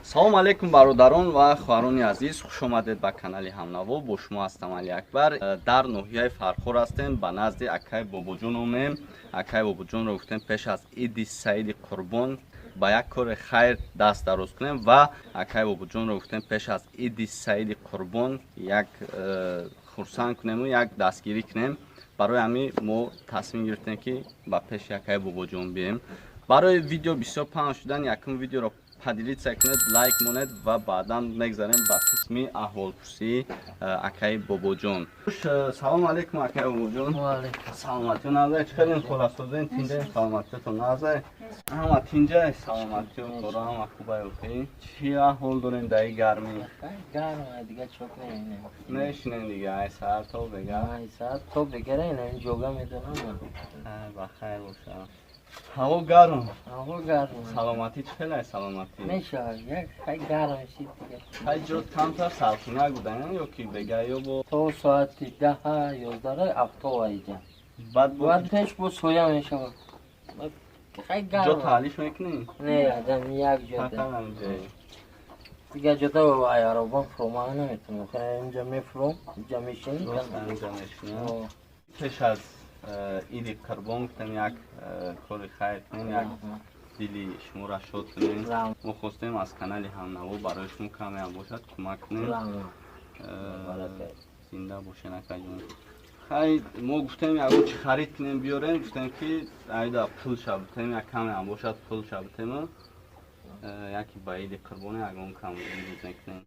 Салом алейкум, бародарон ва хоҳарони азиз, хуш омадед ба канали Ҳамнаво. Бо шумо ҳастам Алиакбар. Дар ноҳияи Фархор ҳастем, ба назди акай Бобоҷон омем. Акай Бобоҷонро гуфтем, пеш аз иди Саиди Қурбон ба як кори хайр даст дароз кунем ва акай Бобоҷонро гуфтем, пеш аз иди Саиди Қурбон як хурсанд кунему як дастгирӣ кунем. Барои ҳамин мо тасмим гирифтем, ки ба пеши акай Бобоҷон бием. Барои видео бисёр паҳн шудан якум видеоро поделиться кунед, лайк монед ва баъдан мегзарем ба қисми аҳволпурсии акаи Бобоҷон. Салому алейкум, акаи Бобоҷон, саломатиё назай? Чӣ хелем, холасозен, тинҷа, саломатиётон назай? Ҳама тинҷа, саломатиё кора ҳама хубай? Охи, чӣ аҳвол дорем дар и гармӣ? Мешинем дига, ай саҳар то бега. То бегара ҷога медонам. Ба хайр боша. Ҳаво гарм. Ҳаво гарм. Саломатӣ чӣ хелай, саломатӣ? Мешавад, як хай гарм шид дига. Хай, ҷо камтар салқинак буда ё ки бега ё бо? То соати 10-11 афтоб иҷа. Баъд? Баъд пеш бо соя мешавад. Хай гарм. Ҷо таълиф мекунӣ? Не, адам як ҷода. Фақат ҳамҷои. Дига ҷода аёробон фуромада наметавонам. Хай, инҷа мефуром, инҷа мешинем. Инҷа мешинем. Пеш аз иди Қурбон гуфтем, як кори хайр кунем, як дили шуморо шод кунем. Мо хостем аз канали Ҳамнаво барои шумо камеам бошад кӯмак кунем. Зинда бошен, акаҷон. Хай, мо гуфтем, ягон чи харид кунем, биёрем. Гуфтем, ки айда пулша бутем, як камеам бошад пулша бутему яки ба иди Қурбоне ягон кам мекунем.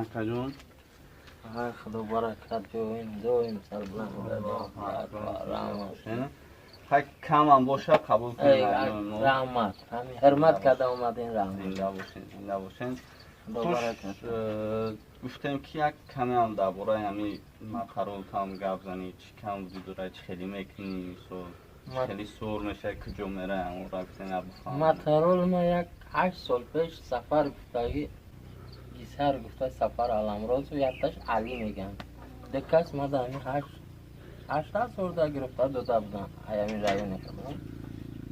Акаҷон. Худо баракат доим, доим сарбаланд. Хай, камам боша қабул кунед. Раҳмат, ҳурмат карда омадем, раҳмат. Зинда бошен, зинда бошен. Хуш, гуфтем, ки як камеам дар бораи ҳами мақаротам гап занӣ. Чӣ кам вуҷуд дорад, чӣ хеле мекунӣ, мисол, хеле сур мешавад, куҷо мерай, амора гуфтем, як бифаҳмем. Моторол ма як 8 сол пеш Сафар гуфтаги, гисар гуфта, Сафар Аламрозу, якташ Али меган, ду кас мада ҳами 8 сол да гирифта дода будам. Аями районе кадам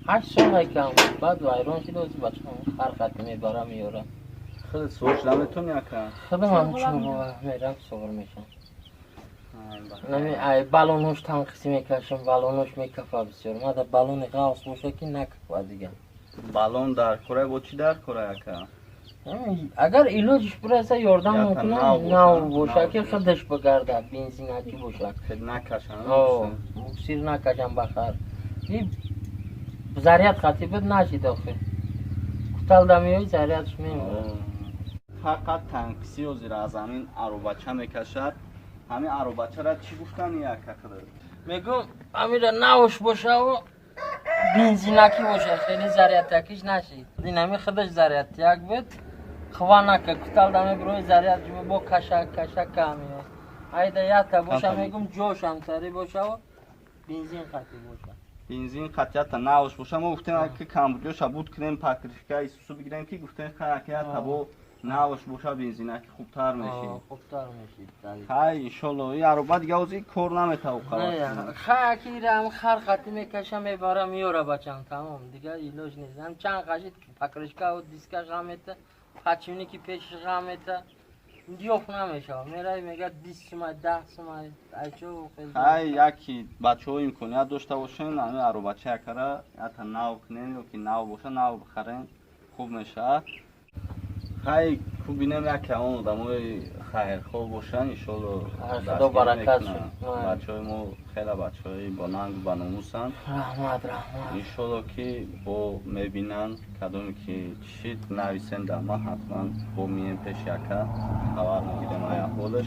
8 сол ҳайкам, баъд вайрон шуда, ози бачаам хар хати мебара, меёра. Хеле сур шуда метавонӣ, ака? Худам ҳамчун мерам, суғр мешам. Нами ай балонош танқисӣ мекашам, балонош мекафа бисёр. Мада балони ғавс боша, ки накафа дига. Балон дар кора бо чӣ дар кора, ака? Агар илоҷиш бираса, ёрдам мекунам, нав боша, ки худаш бигарда, бензинаки боша. Накашам. Буксир накашам ба хар. Заряд хати буд, нашид охир. Куталда меои, зарядш мемонад. Фақат танқисӣ ҳозир аз ҳамин аробача мекашад. Ҳамин аробачара чӣ гуфтани, ака, худат? Мегӯм, ҳамира навш бошаву бензинакӣ боша, хеле зарядакиш нашид. Ин ҳами худаш заряд як буд, хва нака, куталда мебирои, заряд бо кашак кашак кам айда якта боша. Мегум, ҷошам сари бошаву бензин хати боша. Бензин қатията навш боша. Мо гуфтем, ки камбудиёша буд кунем, покрышка исусу бигирем, ки гуфтем, ята бо навш боша, бензинаки хубтар мешид. Хубтар мешид. Хай, иншолло, и ароба дига ози кор наметавқад. Хай, акирам хар хати мекаша, мебара, меёра бачам, тамом, дига илоҷ нест. Ҳам чанд қашид, покрышка диска ғам мета, подшипники пеши ғам мета, ёфт намешавад. Мерави, мега 20 сума, 10 сума, айчо. Хай, яки бачаҳо имконият дошта бошен, ҳамин аробача якара ята нав кунен ё ки нав боша, нав бихарен, хуб мешавад. Хай, ку бинем, яке он одамои хайрхоҳ бошанд, иншолло. Худо баракат. Бачаҳои мо хеле бачаҳои бонангу баномусанд. Раҳмат, раҳмат. Иншолло, ки бо мебинанд, кадоме ки чишид, нависем дар ма, ҳатман бо мием пеши ака, хабар мегирем ай аҳволаш.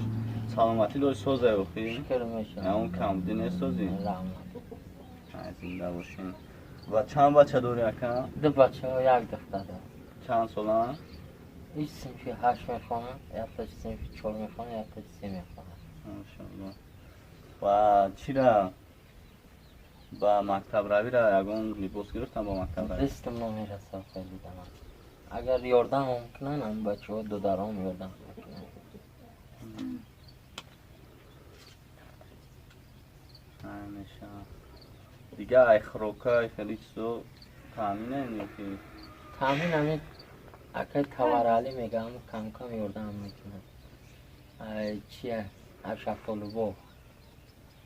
Саломатӣ дори, созай охи, он камбудӣ несозӣ. Зинда бошем. Ва чанд бача дорӣ, ака? Ду бача, як духтар. Чанд соланд? Ҳеҷ синфи ҳашт мехонад, якташ синфи чор мехонад, якташ се мехонад. Машалло. Ва чира, ба мактабравира ягон либос гирифтам ба мактабравӣ? Дастам намерасад хариданам. Агар ёрдамам кунанд, ам бачаҳо, додаром ёрдам мекунанд. Мешавад. Дига ай хӯрока, ай хеле чизо таъмина ё ки? Таъмин ҳами акай Таваралӣ мегӯям, кам-кам ёрдам мекунад. Ай чия, ай Шафтолубоғ.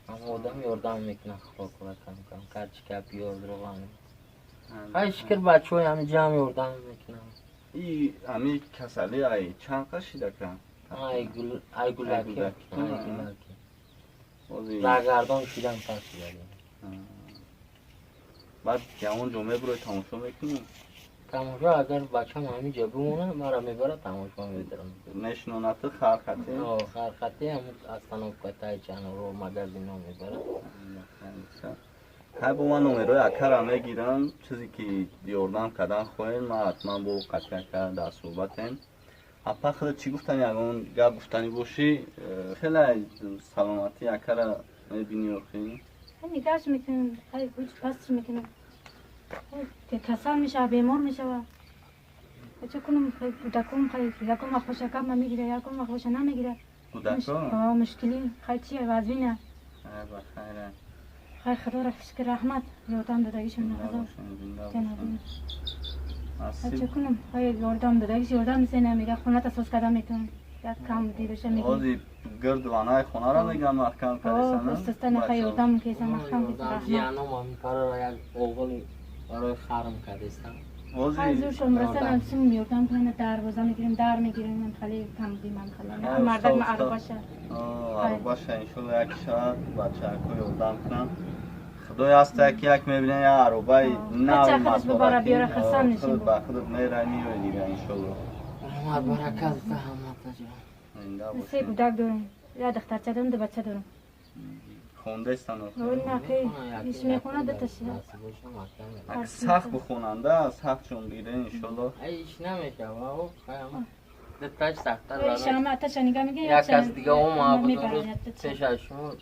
Ҳама одам ёрдам мекунад хӯрокора кам-кам. Карчика, пиёз, равған. Ай шукр, бачаҳои ҳами ҷамъ ёрдам мекунанд. И ҳами касалӣ ай чанд қад шида ка? Ай гул, ай гулаки, гулаки. Ай гулаки. Ози Рагардон шидан пас шида. Баъд ягон ҷо мебурой, тамошо мекунӣ? Тамошо, агар бачам ҳамин ҷо бимонад, мара мебарад, тамошо медарам. Мешинонату хархати? Хархати, ҳамун остановка тай чаноро магазино мебарад. Ҳай, бо ман номерои акара мегирам, чизе ки ёрдам кардан хоҳем, ман ҳатман бо қатъи ака дар суҳбатем. Апа, худат чӣ гуфтани, ягон гап гуфтанӣ бошӣ? Хеле саломатии акара мебинӣ охи? Нигоҳш мекунем, хай, ҳуч пастш мекунем. Касал мешава, бемор мешава. Чӣ кунам, хай, кӯдаком, хай, ягон вақт боша гапма мегира, ягон вақт боша намегира. Кӯдако? Мушкилӣ, хай, чия, вазвина. Хай, ба хайра. Хай, худоро шукр, раҳмат, ёрдам додагишон. Зинда бошен, зинда бошен. Хай, чӣ кунам, хай, ёрдам додагиш, ёрдам мисена, мега хоната соз карда метавон, як кам дидоша мегирем. Ози гирд ванаи хонаро мегам маҳкам кардесана? Устастана, хай, ёрдам кеса, маҳкам кеса, раҳмат. Зияном ҳамин параро як оғил барои харм кардестам. Хай, Ози зуршон расанам, сум ёрдам кунанд, дарвоза мегирем, дар мегирем, хали кам димам, хали мардак ма арубаша. Арубаша, иншолло, як шавад, бачаҳако ёрдам кунанд. Худои ҳаста, ки як мебинем як арубаи нави. Бача худаш бибара, биёра, хасан мешем. Худат ба худат мерай, миёй дига, иншолло. Раҳмат, баракат ҳамата ҷон. Зинда Се бошед. кӯдак дорам, як духтарча дорам, ду бача дорам. Хондестан? На, ки иш мехонад, дуташ. Сахт бихонанда, сахт чун бире, иншолло. Иш намешава, дуташ сахттар. Шама аташа нига мега. Як кас дига омад буд рӯз пеш аз шумо,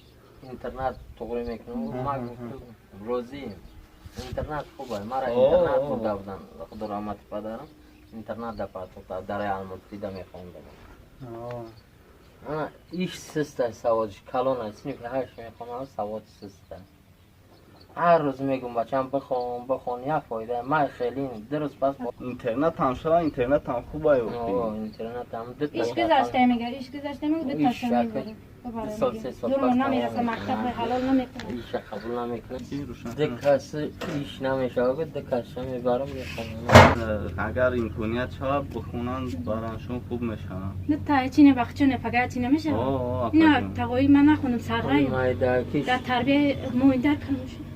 интернат туғри мекунам, ман гуфтам, розием, интернат хуб аст, мара интернат бурда буданд, худо раҳмати падарам, интернат да партохта, дараи Алмуртида мехондам. Иш сист аст, саводиш калон аст, синфи ҳашт мехонад, савод сист аст. Ҳар рӯз мегӯм, бачам, бихон, бихон, як фоида ман хеле 2 рӯз пас. Интернат ҳам шава, интернат ҳам хуба. Интернат ҳам. Иш гузашта мега, иш гузашта мега, дуташа мебарад. 2 сол, 3 сол. Зурмо намераса мактаб, ҳалол намекунад. Иша қабул намекунад, ду кас иш намешава, ду касша мебарам, мехонам. Агар имконият шавад, бихонанд, бараншон хуб мешавад. На та чине бахчуне фага чи намешава. На тағои ман нахонам, сарраем. Дар тарбияи моиндар калон шуд.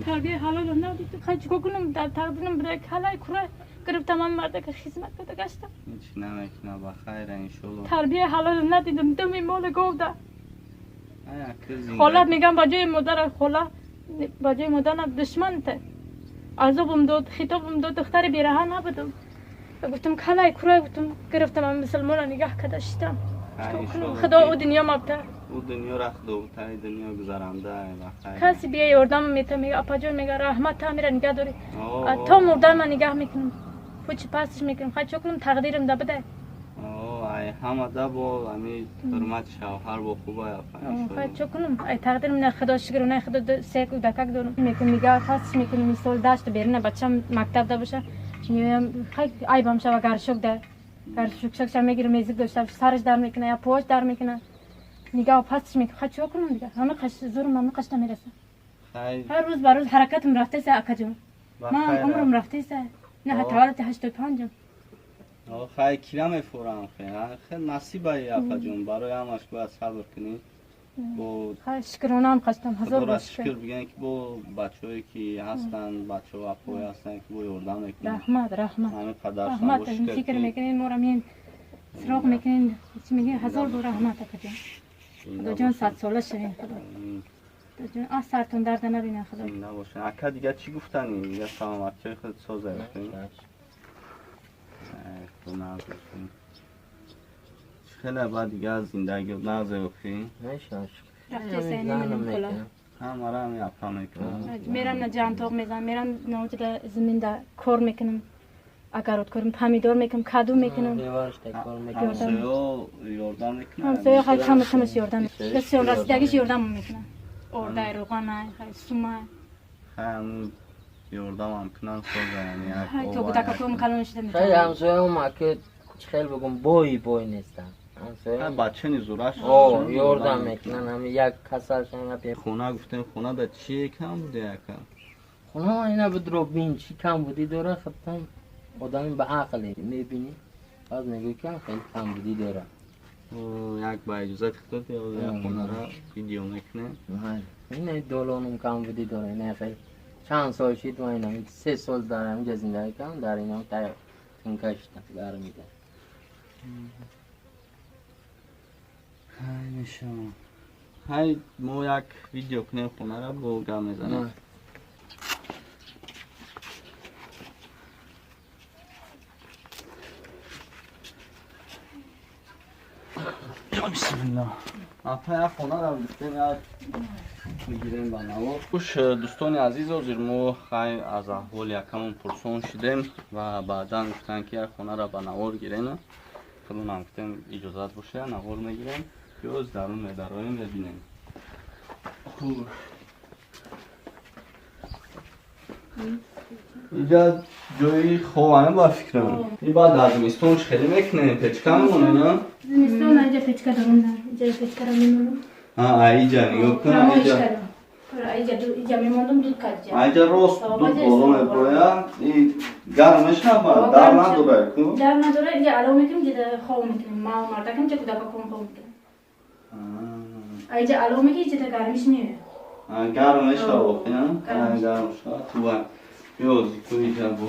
Тарбияи ҳалолам надидам. Хай, чикор кунам, дар тақдирам буда, калай кура гирифтам, ман мардака хизмат карда гаштам. Ҳеч намекуна, ба хайра, иншолло. Тарбияи ҳалолам надидам, думи моли гов да. Хола мегам, ба ҷои модара, хола ба ҷои модарам душманте. Азобам дод, хитобам дод, духтари бераҳа набудам. Гуфтам, калай курай, гуфтам, гирифтам, ман мусулмона нигаҳ карда шитам. Худо ӯ дунё мабта. Ӯ дунёра худо таи дунё гузаранда. Каси бия ёрдам мета, мега, апаҷон, мега, раҳмат, та мера нигаҳ дорӣ. То мурдан ман нигаҳ мекунам. Пучи пастиш мекунам. Хай, чо кунам, тақдирам да буда. Ай ҳамада бо ами ҳурмати шавҳар бо хуба. Хай, чо кунам, ай тақдирам на, худо шукр, на худо, се кӯдакак дорам. Мекунам, нигаҳ пастиш мекунам, мисол дашт берина, бачам мактаб да боша. Меоям, хай, айбам шава, гаршок да. Гаршокша мегирам, мезик дошта, сараш дар мекуна, я поаш дар мекуна. Нигаҳ пастиш мекунам. Хай, чо кунам дига? Ҳама қаш зурум ҳама қаш намераса. Ҳар рӯз ба рӯз ҳаракатам рафтеса, акаҷон. Ман умрам рафтеса. На, таваллуди 85-ам. Хай, кира мефурам, хел насибай, апаҷон, барои ҳамаш бояд сабр кунӣ. Бо Хай, шукронаам қаштам, ҳазор худоро бор шукр бигӯем, ки бо бачаҳое ки ҳастанд, бачаҳо, апои ҳастанд, ки бо ёрдам мекунанд. Раҳмат, раҳмат. Ҳамин қадаршон Раҳмат, бо шукр фикр ки мекунед, моро миен сироғ мекунед, чӣ мегӯед, ҳазор бор раҳмат, акаҷон. Худоҷон, садсола шавем, худо. Худоҷон, а сартон дарда набинад, худо. Зинда бошед. Ака, дига чӣ гуфтанӣ? Дига саломатиҳои худ соза. Худо нағз бошед. Хеле баъд дига зиндагӣ нағзе охӣ? Рафтеса, намедонам, хола. Ҳамара ҳами апа мекунам. Мерам, на ҷантоқ мезанам, мерам наоҷада заминда кор мекунам, огород корм, помидор мекунам, каду мекунам. Ҳамсоё ёрдам мекунад? Ҳамсоя, хай, кама камаш ёрдам, бисёр расидагиш ёрдам мекунам, ордай, руғанай, хай, сумай. Хай ёрдамам кунан соза яъне як Хай то кӯдакаком калон шуда Хай метавонам. Ҳамсояам аки хел бигум бои бой нестам. Ҳамсояам бачани зураш о ёрдам мекунан ҳами як касалшан я хона гуфтем хона да чи кам буде ака? Хона ина будро бин чӣ камбудӣ дора худтон одами ба ақле мебинӣ баъд мегӯӣ ки хеле камбудӣ дора. Як ба иҷозати худот як хонара видео мекунем. Ина долонум камбудӣ дора ина хеле чанд сол шид ма ина 3 сол дар ҳаминҷа зиндагӣ кардам дар инам тунка шидам гармида. Хай мешавам. Хай мо як видео кунем хонара бо гап мезанем. Бисмиллаҳ. Апа як хонара гуфтем як мегирем ба навор. Хуш дӯстони азиз ҳозир мо хай аз аҳволи якамон пурсон шудем ва баъдан гуфтанд ки як хонара ба навор гирем. Худонам гуфтем иҷозат боша навор мегирем. Ёз дарун медароем мебинем. Хуш. Инҷа ҷои хобаме ба фикрам. И баъд аз зимистон чӣ хеле мекунем? Печка мемонем, на? Зимистон инҷа печка дорум, инҷа печкаро мемонам. Аиҷа нигоҳ кун, аиҷа. Иҷа мемондум дуд кад ҷа. Аиҷа рост дуд боло меброяд. И гарм мешавад, дар надорад ку? Дар надорад, инҷа алов мекунем, инҷа хоб мекунем. Ма мардакам инҷа кӯдакаком хоб мекунем. Аиҷа алов мекунем, инҷа гармиш меояд. Гарм мешавад воқеан? Гарм мешавад. Хуб. Ёз ку иҷа бо.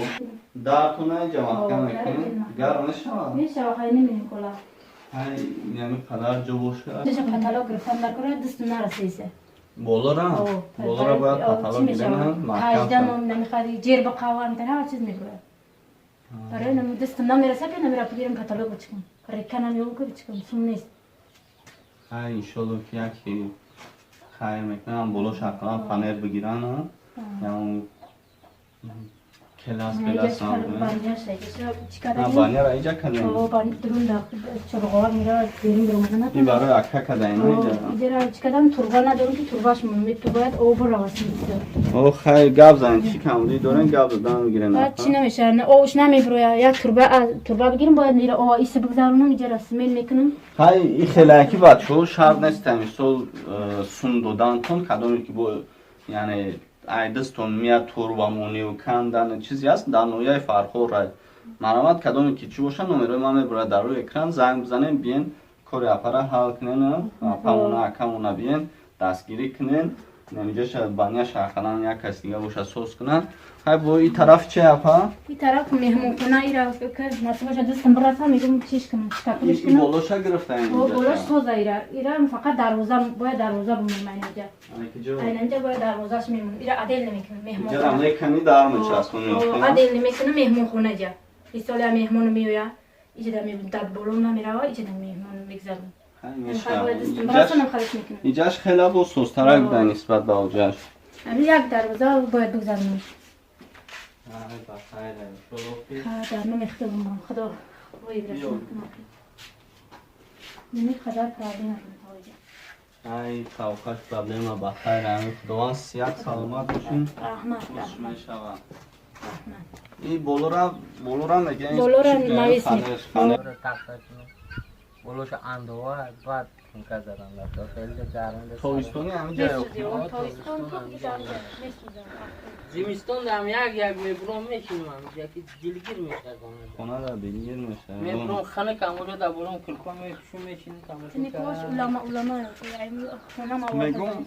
Дартона иҷа маҳкам мекунем. Гарм мешавад? Мешавад, хай намебинем кола. Хай инами қадар ҷо бошад. Ҷаша каталог гирифтам дар кора даст нарасиса. Болора? Болора бояд каталог гирем, маҳкам. Ҳажда намехоҳад ҷер бақавам, ҳама чиз мебурад. Барои нам даст намераса ки намера бигирем каталог бичкам. Река намеём ки бичкам, сум нест. Хай иншолло ки яке хайр мекунам, болош ақаллан фанер бигиран, ям келас келас баняра иҷа кардем. И барои ака кадаем иҷа. Иҷара чӣ кардам турба надорам ки турбаш бояд об равад. О хай гап занем чӣ камбудӣ дорем гап задан мегирем. Чӣ намешавад обш намеброяд як турба бигирем бояд ира иса бигзаронам иҷара смен мекунам. Хай и хелаки бачаҳо шарт нест мисол сум додантон кадоме ки бо яъне айдастон мия турбамониву кандан чизе аст дар ноҳияи Фархор рай. Марҳамат кадоме ки чӣ боша номерои ман мебурад дар рӯи экран занг бизанем биен кори апара ҳал кунен апамона акамона биен дастгирӣ кунен инҷоша баняша ақаллан як кас дига боша соз кунад. Хай бо и тараф чи апа? И тараф меҳмонхона ира насибаша дастам бираса мегум чиш кунам чикакуниш кунам. Болоша гирифтаем. Болош соза ира. Ира фақат дарвоза бояд дарвоза бимонам инҷа. Инҷа бояд дарвозаш мемонам. Ира адел намекунам меҳмонхона. Иҷара мекани дар мечаспонӣ. Адел намекунам меҳмонхона ҷа. Исоля меҳмон меояд. Иҷа дар боло намерава, иҷа меҳмон мегзарам. Иҷаш хеле бо созтарак буда нисбат ба оҷаш. Як дарвоза бояд бигзаронам. Дар номи Худо Худо ой бирасонад. Ними қадар проблема оҷа. Ай тавқаш проблема ба хайр ами Худованд сиҳат саломат бошин. Раҳмат. Мешавад. И болора болора мегӯянд болора нависем. Болоша андова баъд тунка задан дар хеле гарм. Тобистони ҳамин ҷо. Зимистон дам як як мебурам мешинам яки дилгир мешавад. Хона да дилгир мешавад. Мебурам хана каморо да бурам кулпа мепӯшум мешинам тамошо. Никош улама улама хона ма. Мегум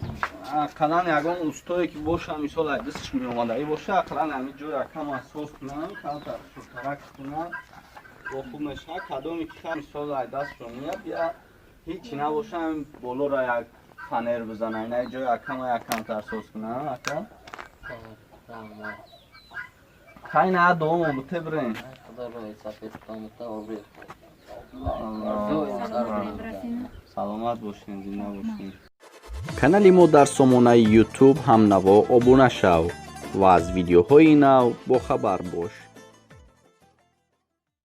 ақаллан ягон устое ки боша мисол ай дастш меомадаи боша ақаллан ҳамин ҷо якам асос кунам камтар сусарак кунам бо хуб мешавад. Кадоме ки мисол ай дастшо меяд я ҳичи набоша ҳамин болоро як фанер бизана ина ҷо якама якамтар соз кунам ака. Хай на дуомо буте бирем. Саломат бошин, зинда бошин. Канали мо дар сомонаи YouTube ҳамнаво обуна шав ва аз видеоҳои нав бохабар бош.